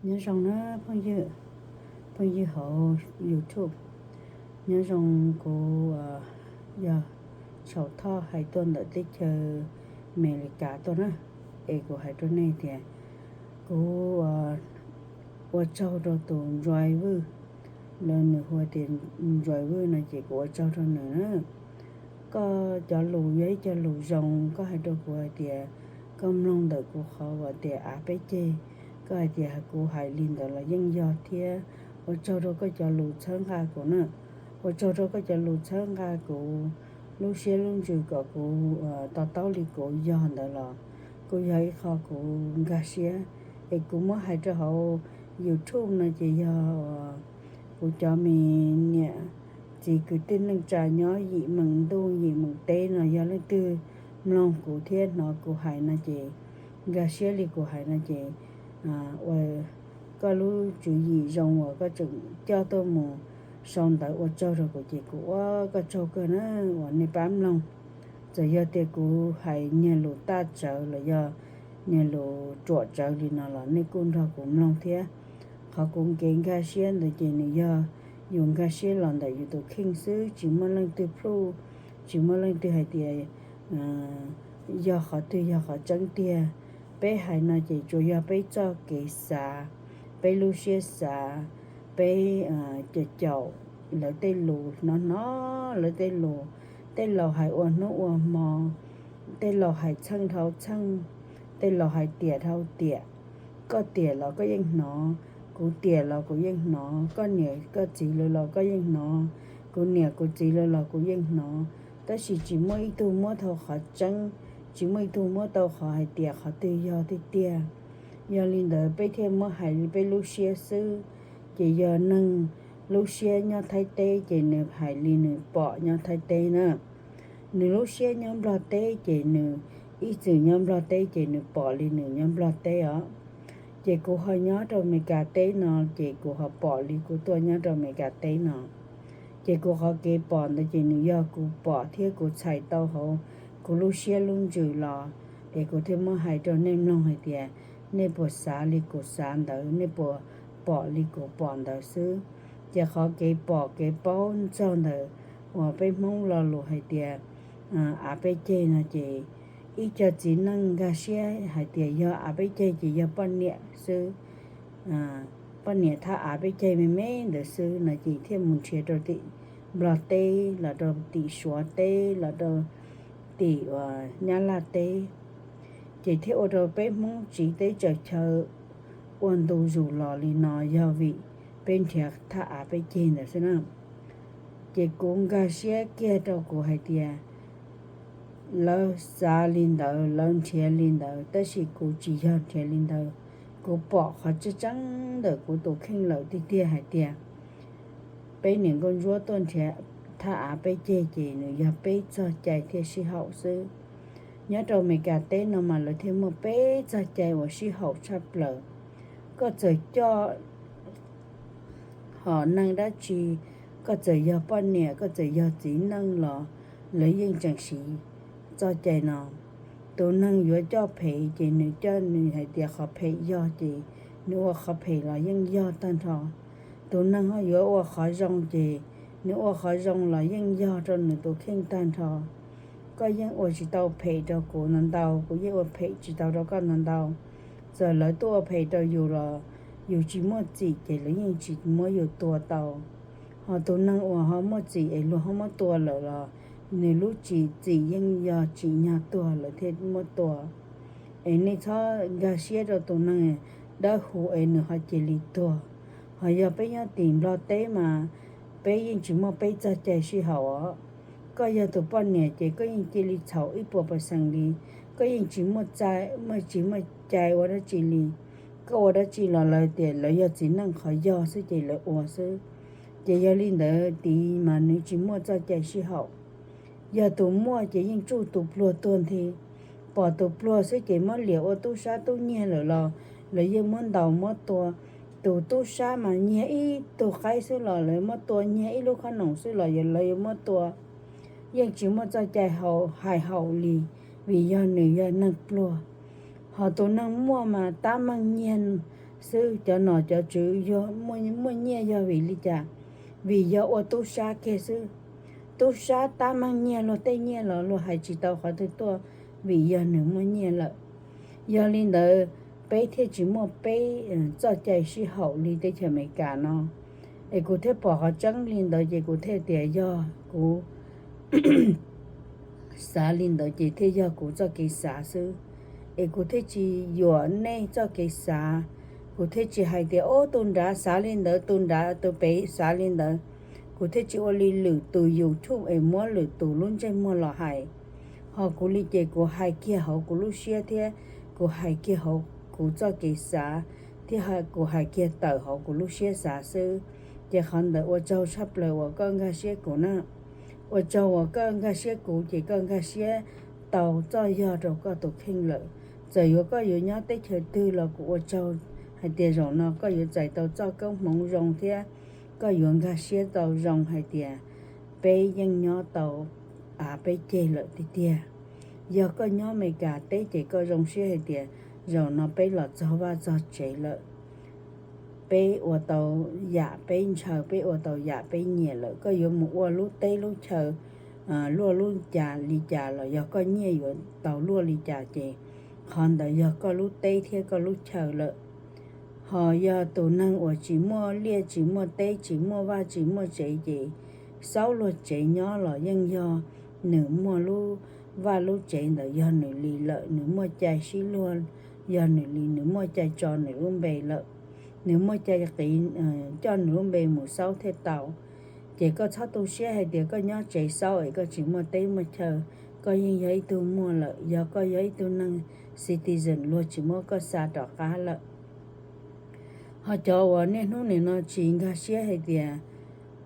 Nyob zoo na phooj ywg, phooj ywg hauv YouTube. Nyob zoo, kuv yog Tshaum Thoj hais tuaj ntawm teb chaws Amelikas tuaj na. Es kuv hais rau nej tias kuv ua tsaug rau tus Ntsuai Vwj, los nws hu tias Ntsuai Vwj no ces kuv ua tsaug rau nws na. Koj cov lus yog ib co lus zoo, koj hais rau kuv hais tias koj mloog ntawm kuv qhov uas tias av peb ceg, koj hais tias kuv hais li ntawd los yeej yog thiab. Ua tsaug rau koj cov lus txhawb nqa kuv na. Ua tsaug rau koj cov lus txhawb nqa kuv lub siab lub ntsws kom kuv to taub li kuv yog ntawd los kuj yog ib qho kuv nkag siab. Es kuv muab hais rau hauv YouTube no ces yog kuv cov me niam txiv kwv tij neej tsa nyob yim meem ntuj yim meem teb no yog leej twg mloog kuv thiab hnov kuv hais no ces nkag siab li kuv hais no ces ua koj lub tswv yim zoo uas koj tseem coj tuaj mus sau ntawv ua tsaug rau kuv ces kuv ua koj tsaug kawg na uas nej pab mloog. Txawm yog tias kuv hais niag lus taj tsawv los yog niag lus ruam tsawv li no los nej kuj nrog kuv mloog thiab. Qhov kuv kev nkag siab ntawd ces nws yog yus nkag siab los ntawm yus tus kheej xwb, tsis muaj leej twg plhuj, tsis muaj leej twg hais tias yog qhov twg yog qhov tseeb tiag. Peb hais no ces tsuas yog peb txoj kev xav, peb lub siab xav, peb caum caum lawv tej lus, hnov hnov lawv tej lus. Tej laus hais ua hnub ua hmo, tej laus hais txheej dhau txheej, tej laus hais tiam dhau tiam. Koj tiam los koj yeej hnov, kuv tiam los kuv yeej hnov, koj niam koj txiv lawv los koj yeej hnov, kuv niam kuv txiv lawv los kuv yeej hnov. Tab sis tsis muaj ib tug muab tau qhov tseeb, tsis muaj ib tug muab tau qhov hais tias qhov twg yog tiag tiag. Yog li ntawd peb thiaj muab hais li peb lub siab xwb. Ces yog neeg lub siab nyob Thaib teb ces nws hais li nws pom nyob Thaib teb na. Nws lub siab nyob Nplog teb ces nws ib txwm nyob Nplog teb ces nws pom li nws nyob Nplog teb os. Ces kuv ho nyob rau Amelikas teb no ces kuv ho pom li kuv tuaj nyob rau Amelikas teb no. Ces kuv qhov kev pom ntawd ces nws yog kuv pom thiab kuv txhais tau hauv kuv lub siab lub ntsws los, es kuv thiaj muab hais rau nej mloog hais tias nej puas xav li kuv xav ntawd, nej puas pom li kuv pom ntawd xwb. Ces qhov kev pom kev paub txog ntawm uas peb Hmoob lo lus hais tias av peb ceg no ces ib co txiv neej nkag siab hais tias yog av peb ceg ces yog poj niam xwb, poj niam thaj av peb ceg me me ntawd xwb no ces thiaj mus nrhiav rau tim Nplog teb, los rau tim Suav teb, los rau tim uas Nyab Laj teb. Ces thiaj ua rau peb Hmoob tsiv teb tsaws chaw ua ntu zus los li no yog vim peb nrhiav thaj av peb ceg ntawd xwb na. Ces kuv nkag siab kiag rau kuv hais tias lawv xav li ntawd, lawv nrhiav li ntawd, tab sis kuv tsis yog nrhiav li ntawd. Kuv pom qhov tseeb tseeb ntawm kuv tus kheej lawm tiag tiag hais tias peb niam nkauj ntsuab tuaj nrhiav thaj av peb ceg ces nws yog peb txoj cai thiab sib haum xwb. Nyob rau Amelikas teb no mas lawv thiaj muaj peb txoj cai uas sib haum tshaj plaws. Koj txawm coj hom neeg dab tsi, koj txawm yog poj niam, koj txawm yog txiv neej los lawv yeej tseem siv txoj cai no. Tus neeg yuav coj phem ces nws coj nws hais tias qhov phem yog ces nws ua qhov phem los yeej yog tag nrho. Tus neeg ho yuav ua qhov zoo ces nws ua qhov zoo los yeej yog rau nws tus kheej tag nrho. Koj yeej ua tsis tau phem rau kuv ntau ntau, kuv yeej ua phem tsis tau rau koj ntau ntau. Txawm lawv tuaj ua phem rau yus los yus tsis muaj txim ces lawv yeej tsis muab yus tua tau. Ho tus neeg uas ho muaj txim es luag ho muab tua lawm los nws lub txim txim yeej yog tsim nyog tuag lawv thiaj muab tua. Es nej txhob nkag siab rau tus neeg dawb huv es nws ho cia li tuag. Ho yog peb nyob tim Nplog teb mas peb yeej tsis muaj peb txoj cai sib haum os. Koj yog tus poj niam ces koj yeej cia li txhaum ib puas percent li. Koj yeej tsis muaj txaj, muaj tsis muaj cai ua dab tsi li. Koj ua dab tsi los lawv tias lawv yog txiv neej qhov yog xwb ces lawv ua xwb. Ces yog li ntawd tid mas nws tsis muaj txoj cai sib haum. Yog tus muaj ces yeej tsuj tus pluag tuag nthi. Pom tus pluag xwb ces muab liam ua tub sab tub nyiag lawm los lawv yeej muab ntaus muab tua. Tus tub sab mas nyiag ib tug qaib xwb los lawv muab tua, nyiag ib lub khob noom xwb los lawv yuav muab tua. Yeej tsis muaj txoj cai hais haum li, vim yog nws yog neeg pluag. Ho tus neeg muaj mas tab meeg nyiag xwb. Cov nom cov tswv yog muaj nyiaj yog vim li cas? Vim yog ua tub sab kiag xwb. Tub sab tab meeg nyiaj luag tej nyiaj los luag hais tsis tau qhov twg tuaj, vim yog nws muaj nyiaj lawm. Yog li ntawd, peb thiaj tsis muaj peb txoj cai sib haum li teb chaws Amelikas no. Es kuv thiaj pom qhov tseeb li ntawd ces kuv thiaj tias yog kuv xav li ntawd ces thiaj yog kuv txoj kev xav xwb. Es kuv thiaj tsis yuam nej txoj kev xav. Kuv thiaj tsis hais tias, o, tus nrad xav li ntawd, tus nrad tus pem xav li ntawd. Kuv thiaj tsis ua li lwm tus YouTube es muab lwm tus lub ntsej muag los hais. Ho kuv li ces kuv hais kiag hauv kuv lub siab thiab kuv hais kiag hauv kuv txoj kev xav, thiab kuv hais kiag tawm hauv kuv lub siab xav xwb. Ces qhov ntawd ua tsaug tshaj plaws uas koj nkag siab kuv na. Ua tsaug uas koj nkag siab kuv ces koj nkag siab tau txoj yog rau koj tus kheej lawm. Txawm yuav koj yuav nyob teb chaws twg los kuv ua tsaug hais tias zaum no koj yuav txais tau txoj koob hmoov zoo thiab koj yuav nkag siab tau zoo hais tias peb yeej nyob tau av peb ceg lawm tiag tiag. Yog koj nyob Amelikas teb ces koj zoo siab hais tias zaum no peb los txog vaj txog tsev lawm. Peb ua tau yam peb ntshaw, peb ua tau yam peb nyiam lawm. Koj yuav mus ua lub teb lub chaw luaj lub cas li cas los yog koj nyiaj yuav tau luaj li cas ces qhov ntawd yog koj lub teb thiab koj lub chaw lawm. Ho yog tus neeg uas tsis muaj liaj tsis muaj teb tsis muaj vaj tsis muaj tsev ces xaub luag tsev nyob los yeej yog nws muaj lub vaj lub tsev ntawd yog nws li lawm, nws muaj cai sib luag yog nws li, nws muaj cai tso nws lub npe lawm, nws muaj cai qiv coj nws lub npe mus xaub thiaj tau. Ces koj txhob tu siab hais tias koj nyob tsev xaub es koj tsis muaj teb muaj chaw, koj yeej yog ib tug muaj lawm. Yog koj yog ib tug neeg citizen luag tsis muab koj xa rov qab lawm. Ho cov uas niaj hnub nim no tsis nkag siab hais tias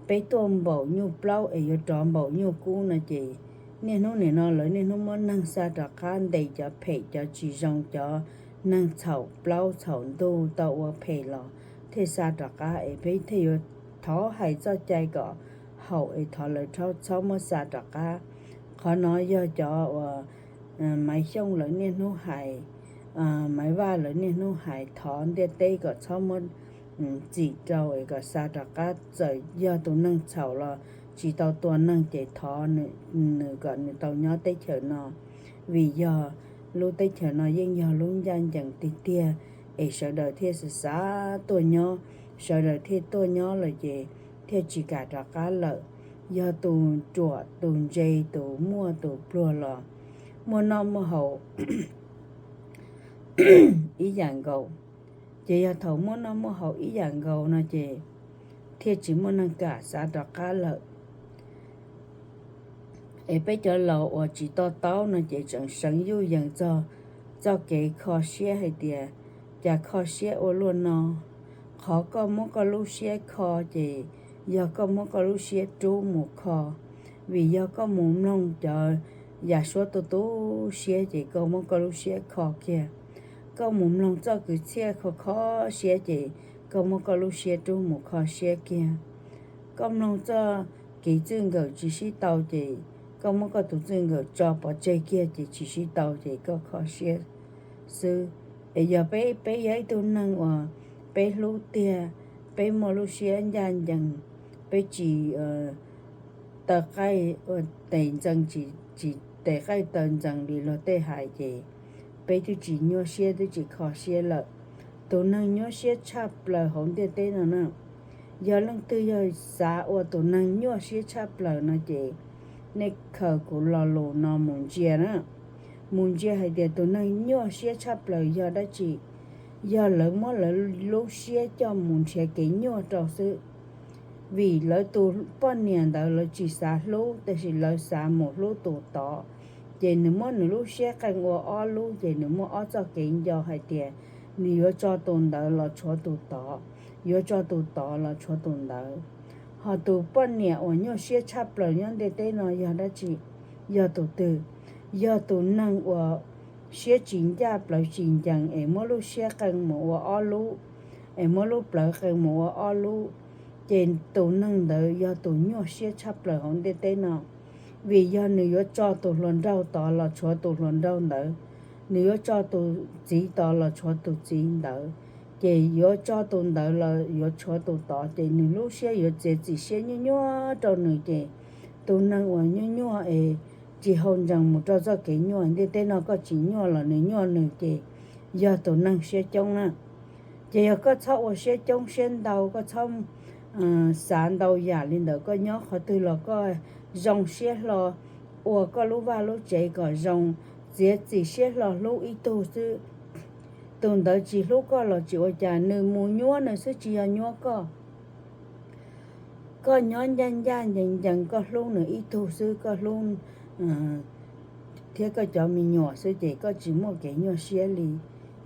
peb tuaj npaum nyuj plaub es yuav rov npaum nyuj kub no ces niaj hnub nim no lawv niaj hnub muab neeg xa rov qab ntes cov phem cov tsis zoo cov neeg txhaum plaub txhaum ntug tau ua phem los thiaj xa rov qab es peb thiaj yuav thov hais txoj cai kom haum es thov lawv txhob muab xa rov qab. Qhov no yog cov uas Maiv Xyooj lawv niaj hnub hais, Maiv Vaj lawv niaj hnub hais thov ntiaj teb kom txhob muab txim rau es kom xa rov qab. Txawm yog tus neeg txhaum los tsis tau tua neeg ces thov nws kom nws tau nyob teb chaws no, vim yog lub teb chaws no yeej yog lub ncaj ncees tiag tiag es sawv daws thiaj xav xav tuaj nyob. Sawv daws thiaj tuaj nyob lawm ces thiaj tsis kam rov qab lawm. Yog tus ruam tus ntse tus muaj tus pluag los muaj noj muaj haus ib yam nkaus. Ces yog thaum muaj noj muaj haus ib yam nkaus no ces thiaj tsis muaj neeg kam xav rov qab lawm. Es peb cov laus uas tsis to taub no ces tseem seev yuj yees txog txoj kev kho siab hais tias cas kho siab ua luaj no. Qhov koj muab koj lub siab kho ces yog koj muab koj lub siab rub mus kho. Vim yog koj mus mloog cov yam suab tu tu siab ces koj muab koj lub siab kho kiag. Koj mus mloog txoj kwv txhiaj kho kho siab ces koj muab koj lub siab rub mus kho siab kiag. Koj mloog txoj kev txwj nkawm tsis sib tau ces koj muab koj tus txwj nkawm tso pov tseg kiag ces tsis sib tau ces koj kho siab xwb. Es yog peb, peb yog ib tug neeg uas peb hlub tiag, peb muaj lub siab ncaj ncees, peb tsis taw qaij ua tes ntxees, tsis tes qaij taw ntxees li luag tej hais ces peb twb tsis nyuaj siab twb tsis kho siab lawm. Tus neeg nyuaj siab tshaj plaws hauv ntiaj teb no na, yog leej twg yog xav ua tus neeg nyuaj siab tshaj plaws no ces nej khaws kuv lo lus no mus ntsia na. Mus ntsia hais tias tus neeg nyuaj siab tshaj plaws yog dab tsi. Yog lawv muab lawv lub siab coj mus nrhiav kev nyuaj rau xwb. Vim lawv tus poj niam ntawd lawv tsis xav hlub, tab sis lawv xav mus hlub tus tod. Ces nws muab nws lub siab qee ua ob lub, ces nws muaj ob txoj kev nco hais tias nws yuav tso tus ntawd los tshuav tus tod, yuav tso tus tod los tshuav tus ntawd. Ho tus poj niam uas nyuaj siab tshaj plaws nyob ntiaj teb no yog dab tsi? Yog tus twg? Yog tus neeg uas siab tsis ncaj plawv tsis ncees es muab lub siab qee mus ua ob lub, es muab lub plawv qee mus ua ob lub, ces tus neeg ntawd yog tus nyuaj siab tshaj plaws hauv ntiaj teb no. Vim yog nws yuav tso tus hluas nraug tod los tshuav tus hluas nraug ntawd, nws yuav tso tus txiv tod los tshuav tus txiv ntawd, ces yuav tso tus ntawd los yuav tshuav tus tod, ces nws lub siab yuav txiav txim siab nyuaj nyuaj rau nws, ces tus neeg uas nyuaj nyuaj es tsis haus ntsees mus rau txoj kev nyuaj. Ntiaj teb no koj tsis nyuaj los nws nyuaj nws, ces yog tus neeg siab coob na. Ces yog koj txhob ua siab coob siab ntau, koj txhob xav ntau yam li ntawd, koj nyob qhov twg los koj zoo siab hlo ua koj lub vaj lub tsev kom zoo, txiav txim siab hlo hlub ib tug xwb. Tus ntawd tsis hlub koj los tsis ua cas, nws mus nyuab nws xwb tsis yog nyuab koj. Koj nyob ncaj ncaj ncees ncees, koj hlub nws ib tug xwb, koj hlub thiab koj cov me nyuam xwb ces koj tsis muaj kev nyuaj siab li.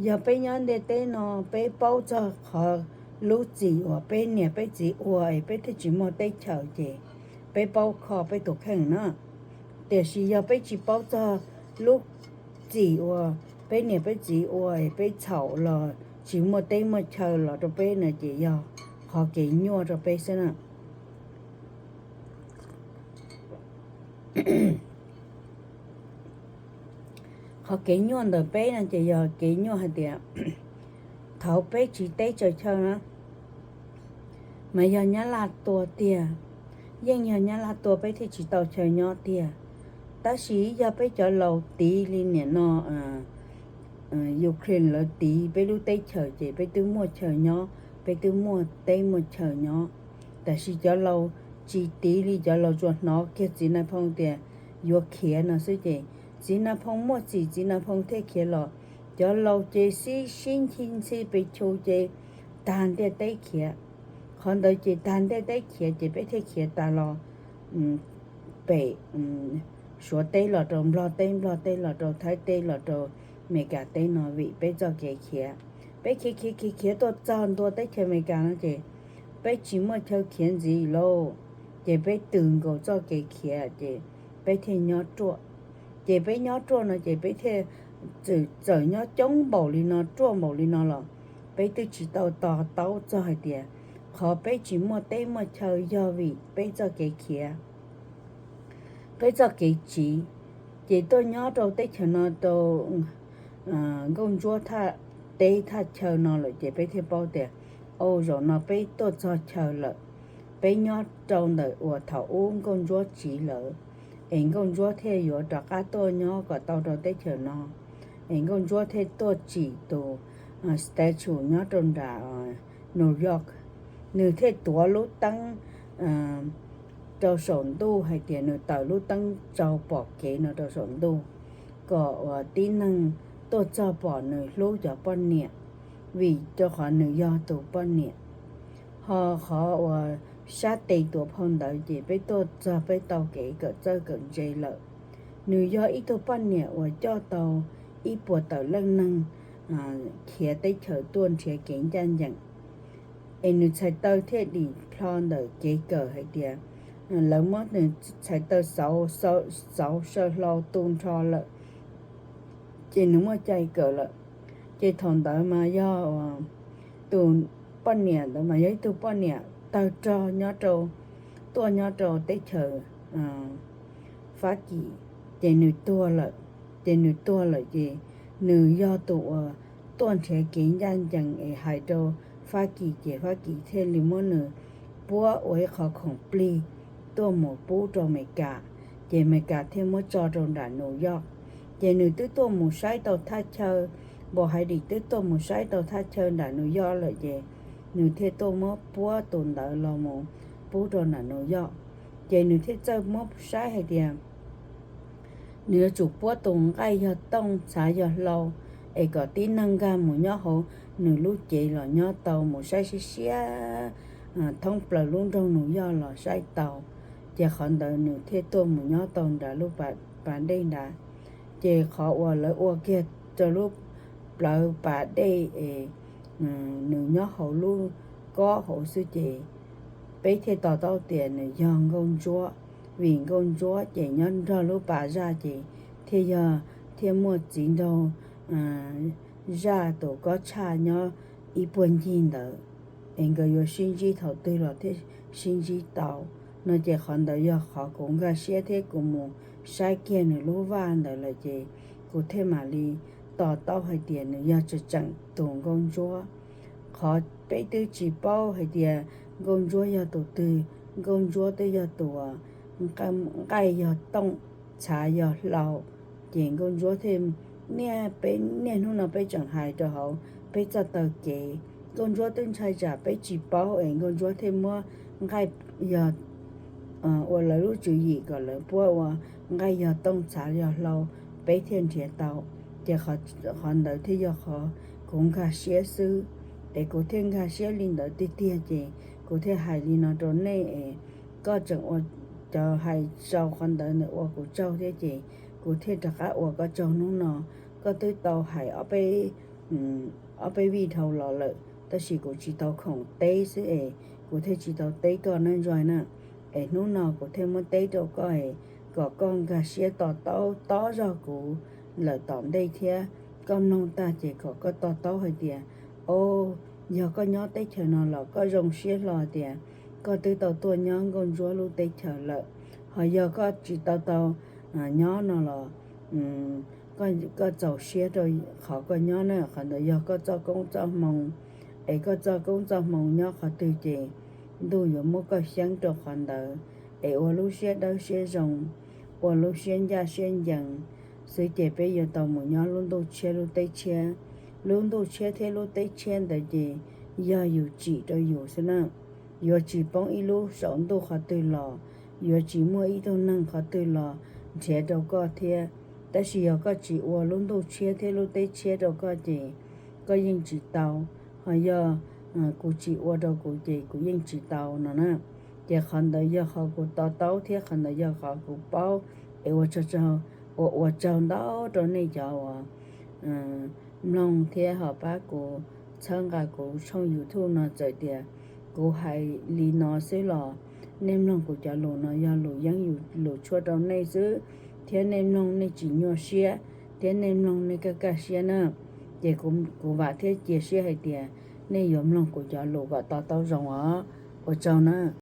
Yog peb nyob ntiaj teb no, peb paub txog qhov lub txim uas peb niam peb txiv ua es peb thiaj tsis muaj teb chaws ces peb paub kho peb tus kheej na. Tiam sis yog peb tsis paub txog lub txim uas peb niam peb txiv ua es peb txhaum los tsis muaj teb muaj chaw los rau peb no ces yog qhov kev nyuaj rau peb xwb na. Qhov kev nyuaj ntawm peb no ces yog kev nyuaj hais tias thaum peb tsis teb tsaws chaw na, mas yog Nyab Laj tua tiag, yeej yog Nyab Laj tua peb thiaj tsis tau chaw nyob tiag. Tab sis yog peb cov laus tiv li niam no Ukraine lawv tiv peb lub teb chaws ces peb twb muaj chaw nyob, peb twb muaj teb muaj chaw nyob. Tab sis cov laus tsis tiv li, cov laus tsuas hnov kiag txiv Nais Phoo tias yuav khiav no xwb ces txiv Nais Phoo muaj txim txiv Nais Phoo thiaj khiav los. Cov laus ces sib sib nchi ntxhi pes chus ces tag ntiaj teb khiav. Qhov ntawd ces tag ntiaj teb khiav ces peb thiaj khiav tas los pem Suav teb los rau Nplog teb, Nplog teb los rau Thaib teb los rau Meskas teb no vim peb txoj kev khiav. Peb khiav khiav khiav khiav tuaj txog ntua teb chaws Amelikas no ces peb tsis muaj chaw khiav ntxiv lauj, ces peb tws nkaus txoj kev khiav ces peb thiaj nyob ruaj. Ces peb nyob ruaj no ces peb thiaj txawm nyob coob npaum li no, ruaj npaum li no los peb twb tsis tau to taub txog hais tias qhov peb tsis muaj teb muaj chaw yog vim peb txoj kev khiav, peb txoj kev tsiv. Ces tuaj nyob rau teb chaws no rau nkauj ntsuab thaj teb thaj chaw no lawm ces peb thiaj paub tias, au, zaum no peb tuaj txog chaw lawm. Peb nyob rau ntawm uas thaum ub nkauj ntsuab tsiv lawm, es nkauj ntsuab thiaj yuav rov qab tuaj nyob kom tau rau teb chaws no. Es nkauj ntsuab thiaj tuaj tsim tus statue nyob rau nram New York. Nws thiaj tuav lub teeb rau saum ntuj hais tias nws taws lub teeb tsau pom kev no rau saum ntuj, kom uas tib neeg tuaj txog pom nws hlub cov poj niam, vim rau qhov nws yog tus poj niam. Ho qhov uas sab tes tuav phau ntawv ces peb tuaj txog peb tau kev kawm txawj kawm ntse lawm. Nws yog ib tug poj niam uas coj tau ib puas tawm leej neeg khiav teb chaws tuaj nrhiav kev ncaj ncees. Es nws txhais taw thiaj dim plho ntawm kev kawm hais tias lawv muab nws txhais taw xauv saw hlau tu nrho lawm, ces nws muaj cai kawm lawm. Ces thaum ntawd mas yog tus poj niam ntawd mas yog ib tug poj niam tawg rog nyob rau, tuaj nyob rau teb chaws Fab Kis, ces nws tuag lawm. Ces nws tuag lawm ces nws yog tus uas tuaj nrhiav kev ncaj ncees es hais rau Fab Kis ces Fab Kis thiaj li muab nws puab ua ib qho khoom plig tuaj mus pub rau Amelikas, ces Amelikas thiaj muab tso rau nram New York. Ces nws twb tuaj mus saib tau thaj chaw, npaum hais dim twb tuaj mus saib tau thaj chaw nram New York lawm ces nws thiaj tuaj muab puab tus ntawd los mus pub rau nram New York. Ces nws thiaj txawj muab saib hais tias nws yuav tsum puab tus nqaij yog tooj, txhav yog hlau, es kom tib neeg nkag mus nyob hauv nws lub cev los nyob tau, mus saib siab siab thoob plaws lub nroog New York los saib tau. Ces qhov ntawd nws thiaj tuaj mus nyob tau nrad lub pas dej nrad. Ces qhov uas lawv ua kiag rau lub plawv pas dej es nws nyob hauv lub kob hauv xwb ces peb thiaj to taub tias nws yog nkauj ntsuab, vim nkauj ntsuab ces nyob nrog lub pas zaj ces thiaj yog, thiaj muaj txiv nraug zaj tus kob tshaj nyob ib puag ncig ntawd, es nkawd yuav sib ntsib thaum twg los thiaj sib ntsib tau no. Ces qhov ntawd yog qhov kuv nkag siab thiab kuv mus saib kiag nws lub vaj ntawd lawm ces kuv thiaj mam li to taub hais tias nws yog tseem tseem tus nkauj ntsuab. Qhov peb twb tsis paub hais tias nkauj ntsuab yog tus twg, nkauj ntsuab twb yog tus nqaij yog tooj, txhav yog hlau. Ces nkauj ntsuab thiaj, niaj peb niaj hnub no peb tseem hais rau hauv peb txoj taw kev, nkauj ntsuab twb ntshai tsam peb tsis paub es nkauj ntsuab thiaj muab nqaij yog ua lawv lub tswv yim kom lawv puab ua nqaij yog tooj txhav yog hlau, peb thiaj nrhiav tau. Ces qhov ntawd thiaj yog qhov kuv nkag siab xwb, es kuv thiaj nkag siab li ntawd tiag tiag ces kuv thiaj hais li no rau nej es koj tseem ua, cov hais sau qhov ntawd ua kuv tsaug thiab ces kuv thiaj rov qab ua koj tsaug hnub no. Koj twb tau hais ob peb vij dhau los lawm tab sis kuv tsis tau khoom teb xwb es kuv thiaj tsis tau teb koj nawb Ntsuag na. Es hnub no kuv thiaj muab teb rau koj es kom koj nkag siab to taub tob zog kuv lawm tom ntej thiab. Koj mloog tag ces kom koj to taub hais tias, o, yog koj nyob teb chaws no los koj zoo siab hlo tias koj twb tau tuaj nyob nkauj ntsuab lub teb chaws lawm. Ho yog koj tsis tau tau nyob no los koj txaus siab rau qhov koj nyob na, qhov ntawd yog koj txoj koob txoj hmoo. Es koj txoj koob txoj hmoo nyob qhov twg ces ntuj yuav muab koj xyeeb rau qhov ntawd, es ua lub siab dawb siab zoo, ua lub siab ncaj siab ncees xwb ces peb yuav tau mus nyob lub ntuj tshiab lub teb tshiab. Lub ntuj tshiab thiab lub teb tshiab ntawd ces yog yus tsim rau yus xwb na. Yuav tsis poob ib lub saum ntuj qhov twg los, yuav tsis muaj ib tug neeg qhov twg los nrhiav rau koj thiab. Tab sis yog koj tsis ua lub ntuj tshiab thiab lub teb tshiab rau koj ces koj yeej tsis tau. Ho yog kuv tsis ua rau kuv ces kuv yeej tsis tau no na. Ces qhov ntawd yog qhov kuv to taub thiab qhov ntawd yog qhov kuv paub. Es ua tsaug, ua ua tsaug ntau rau nej cov uas mloog thiab ho pab kuv txhawb nqa kuv tshooj YouTube no. Txawm tias kuv hais li no xwb los nej mloog kuv cov lus no yog lus yeeb lus tshuab rau nej xwb, thiab nej mloog nej tsis nyuaj siab, thiab nej mloog nej kaj kaj siab na. Ces kuv vam thiab cia siab hais tias nej yuav mloog kuv cov lus kom to taub zoo os. Ua tsaug na.